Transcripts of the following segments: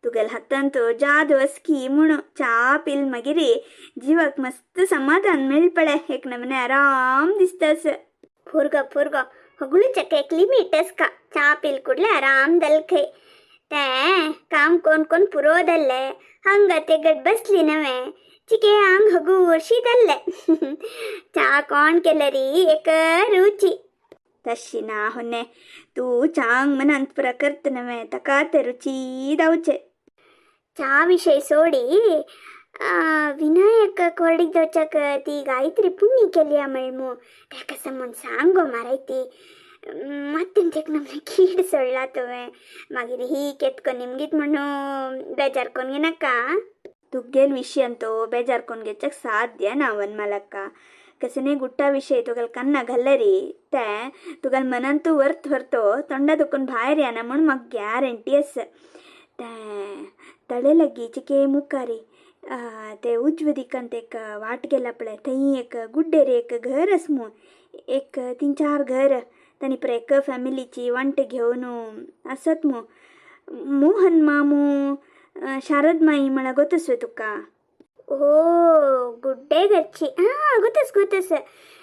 तुगेल हातांत जादू असकी म्हणू चा पिल मागीर जिवाक मस्त समाधान मेळपळे एक नमने आराम दिसतास. फुरगो फुरगो होगळूचक एक लिमिट असका. ಚಾ ಪಿಲ್ ಕೂಡ್ಲೆ ಆರಾಮ್ ದಲ್ಖೈ ತೇ काम कोण कोण पुरो दल्ले हंग ते गट बसली नवे चिके आंग हगूरशी दल्ले चा कोण केलरी एक रुची. तशी ना होने तू चांग मनांत पुरा करत नवे तका ते रुची दावचे. ಚಾ ವಿಷಯ ಸೋಡಿ ವಿನಾಯಕ ಕೊರಡಿಗ್ ದೋಚಕ ती गायत्री पुण्य केली मळमू ताका समून सांगो मारायती मत्तेंचेक नमने कीड सोडला तुवें मागीर ही केतको निमगीत म्हणू बेजार कोन घेनाका. तुगेल विषय ಅಂತೂ ಬೇಜಾರ್ ಕೊಂಡ್ಗೆಚ್ಚಕ್ ಸಾಧ್ಯ ನಾವನ್ ಮಲಕ್ಕ ಕಸನೆ ಗುಟ್ಟ ವಿಷಯ तुगल कन्ना घालरी ते तुगल मनांतू वर्त ಹೊರತು ತೊಂಡ दुखून भायर येना म्हूण म्हाका ग्यारंटी आसा. ते तळे लागीं चिके मुखारी ते उजवे दिकान एक वाट गेला पळय थंय एक गुड्डेर एक घर आसा म्हूण एक तीन चार घर तांणी पळय एक फॅमिलीची वांट घेवन आसत म्हूण मोहन मामू शारद माई म्हळ्यार गोतस तुका? ओ गुड्डे घरची हां गोतस गोतस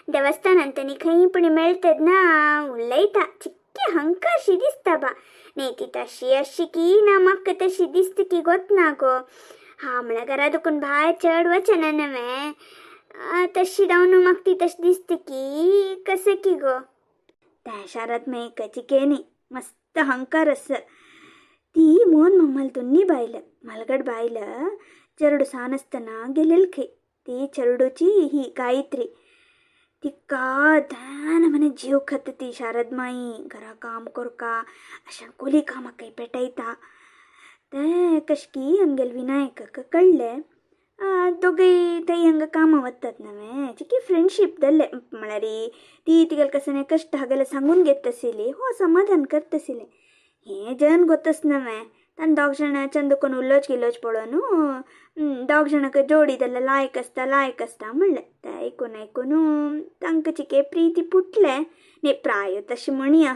देवस्थानांत खंय पण मेळटत ना उलयता चिक्की हंकारशी दिसता बा न्ही ती तशी अशी की ना म्हाका तशी दिसता की गोत ना गो. हा म्हळ्यार घरा दुखून भायर चड वचना नवें तशी जावन म्हाका ती तशी दिसता की कशें की गो. त्या शारद माईक चिके न्ही मस्त हंकार आसा. ती मोहन मामाल दोन्ही बायल मलगड बायल चेरडू सानस्तना गेलेल खंय ती चेरडूची ही गायत्री तिका ध्यान मने जीव खाता ती शारद माई घरा काम करका अशें कोली कामाक पेटयता. तें कशकी आमगेले विनायकाक कळ्ळें दोगूय थंय हांगा कामां वतात नवें चिकी फ्रेंडशीप जाल्लें म्हळ्यार ती तिगेले कसले कश्ट हागेले सांगून घेत आशिल्ली हो समाधान करता आशिल्लें. हें जन गोतस नवें तांणी दोग जाणां चंद कोण उलोच गिलोच पळोवन दोग जाणांक जोडी जाल्यार लायक आसता लायक आसता म्हणलें. तें आयकून आयकून तांकां चिके प्रिती फुटलें न्ही प्राय तशें म्हणया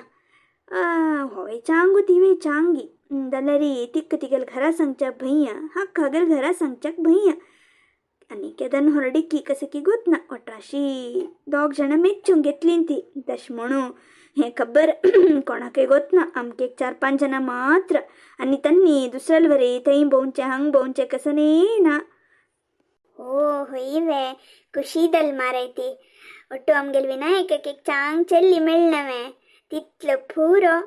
होय चांगू तिवूय चांगी जाल्यार तिका तिगेले घरा सांगच्या भंय हाका हागेले घरा सांगच्याक भंय आनी केदन हरडिकी कशें की गोत ना वटाशी दोग जाणां मेच्चूंक घेतलीं ती. तशें म्हणू हें खबर कोणाकय गोत ना आमकां एक चार पांच जाणां मात्र आनी तांणी दुसऱ्याल वरी थंय भोंवचें हांग भोंवचें कसं ना. ओ होय वे खुशी दल मारायती ಒಟ್ಟು आमगेले विनायकाक एक चांग चेल्ली मेळ्ळें तितलो पुरो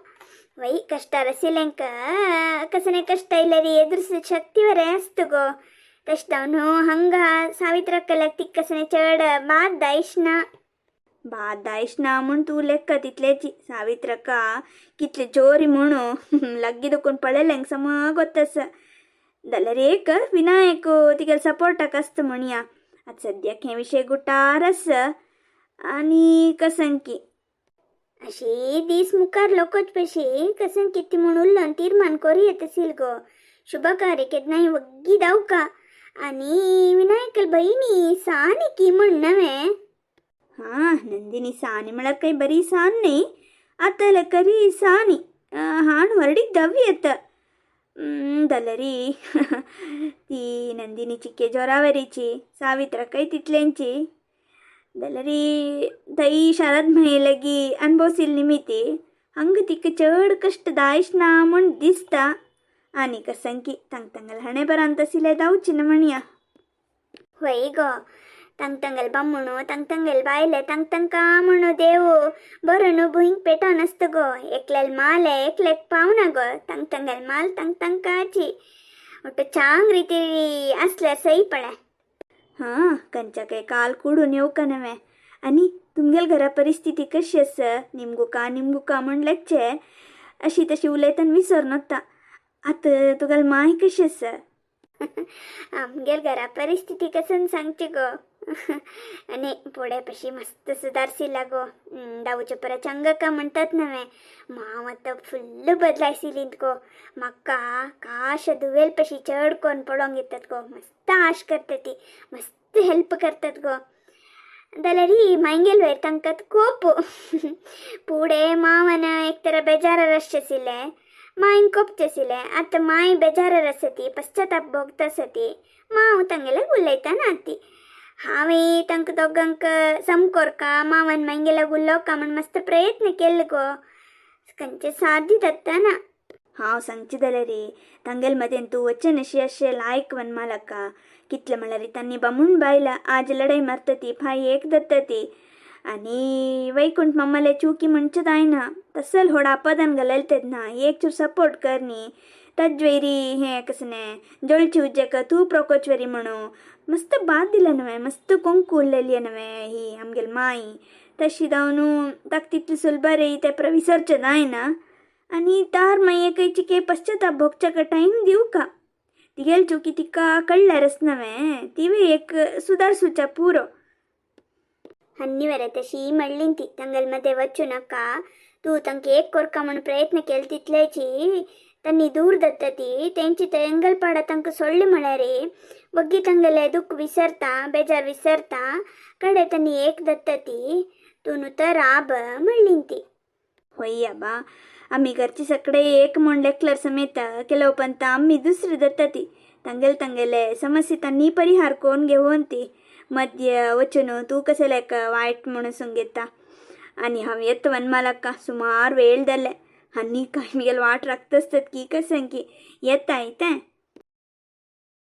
वय कष्ट रसिलेंक कसने कष्ट इಲ್ಲರಿ ಎದುರಿಸೋ ಶಕ್ತಿ ವರೆ ಅಸ್ತು ಗೋ. तशें हंगा सावित्रक्कलाक तिक्कसने चड बाद दायश ना. बाद दायश ना म्हूण तूं लेखा तितलेची सावित्रक्का कितले जोरी म्हणू लागीं दुखून पळयल्यांक सम गोत आसा. जाल्यार एक विनायक तिगेले सपोर्टाक आसता म्हणया. आतां सद्याक हें विशय गुटार आसा आनी कसंकी अशी दीस मुखार लोकोच पशी कसं किती म्हूण उल्लोन तीर्मान करूं येत आसील गो. शुभ कार्य केन्नाय वग्गी दावका आनी विनायकल भयणी सानी की म्हूण नवें. हां नंदिनी सानी म्हळ्यार काही बरी सान न्ही आतां करी सानी हाण व्हरडीक दावी येता जाल्यार ती नंदिनी चिके जोरावरीची सावित्रकय तितल्यांची जाल्यार थंय शारद माई लागीं अणभवसील निमिती हांगा तिका चड कश्ट दायश ना म्हूण दिसता. आनी कसंकी तांग तांगेले हाणें बरांत आशिल्लें जावचें ना म्हणया. वय गो तांग तांगेले बामणू तांग तांगेले बायले तांग तांकां म्हणू देव बरो न्हू भुंयक पेटोवन आसता गो. एकल्याल माल एकल्याक पावना गो तांग तांगेले माल तांग तांकांची ಒಟ್ಟು ಚಾಂಗ್ ರೀತಿ आसल्यार सही पळय. हां कंच्याकय काल कुडून येवका नवें. आनी तुमगेले घरा परिस्थिती कशी आसा निमगुका निमगुका म्हूण लेगचे अशी तशी उलयतना विसर नोता. आतां तुगेले मांय कशी आसा? आमगेल घरा परिस्थिती कसन सांगची गो. आनी फुडें पशी मस्त सुदारसिला गो. दावचे परत चंगका म्हणटात नवें मांव आतां फुल्ल बदलायसिलींत गो. म्हाका काश दुवेल पशी चड कोण पळोवंक येतात गो. मस्त आश करता ती मस्त हेल्प करतात गो. जाल्यार मांयगेल वयर तांकां कोप पुढे मावन एक तर बेजारार आशिल्लें. मायन कोपचेसिले आतां माय बेजारार आसा, पश्चाताप भोगता आसा ती. माव तांगेले उलयता ना ती. हांवें तांकां दोगांक सम कोरका, मावान मांगेला उलोवका म्हण मस्त प्रयत्न केल्लो गो, खंयचे साध्य जाता ना. हांव सांगचे जाल्यार रे, तांगेल मदेन तूं वचन अशें अशें लायक वनमालका. कितले म्हळ्यार तांणी बामूण बायला आज लढाई मारता ती, फाय एक दत्ता ती. आनी वैकुंठ मामाले चुकी म्हणचे जायना, तसल होड आपदान घालयले तेन्ना एक चूर सपोर्ट कर न्ही. तज्वेरी हें कसलें जळची उज्जक तूं प्रोकोचवेरी म्हणू मस्त बाद दिले न्हय, मस्त कुंकू उरलेली न्हय ही आमगेली माई. तशी जावन ताका तितले सुलभ रे ते विसरचें जायना. आनी तार मागीर खंयची पश्चाताप भोगच्याक टायम दिवका. तिगेली चुकी तिका कळ्ळ्यारच नव्हे, तिवे एक सुदारसुच्या पुरो. हन्निवरे तशी म्हणली ती, तांगेल मध्ये वचू नका तूं, तांकां एक कोरका म्हण प्रयत्न केले तितलेची तांणी दूर दत्ता ती. तेंची एंगलपाडा तांकां सोडली म्हळ्यार वग्गी तांगेले दुःख विसरता, बेजार विसरता, कडे तांणी एक दत्ता ती. तूं न्हू तर राब म्हणली ती. होय बा, आमी घरची सगळे एक म्हण लेखल्यार समेत ಕೆಲವು पंत आमी दुसरी दत्ता ती. तांगेले तांगेले समस्ये तांणी परिहार कोण घेवन ती मध्य वचून तूं कशें लेक वायट म्हणून सांगता. आनी हांव येता वनमालक्का, सुमार वेळ जाले आनी काय मुगेल वाट राखता आसतात की कशें की येता येता.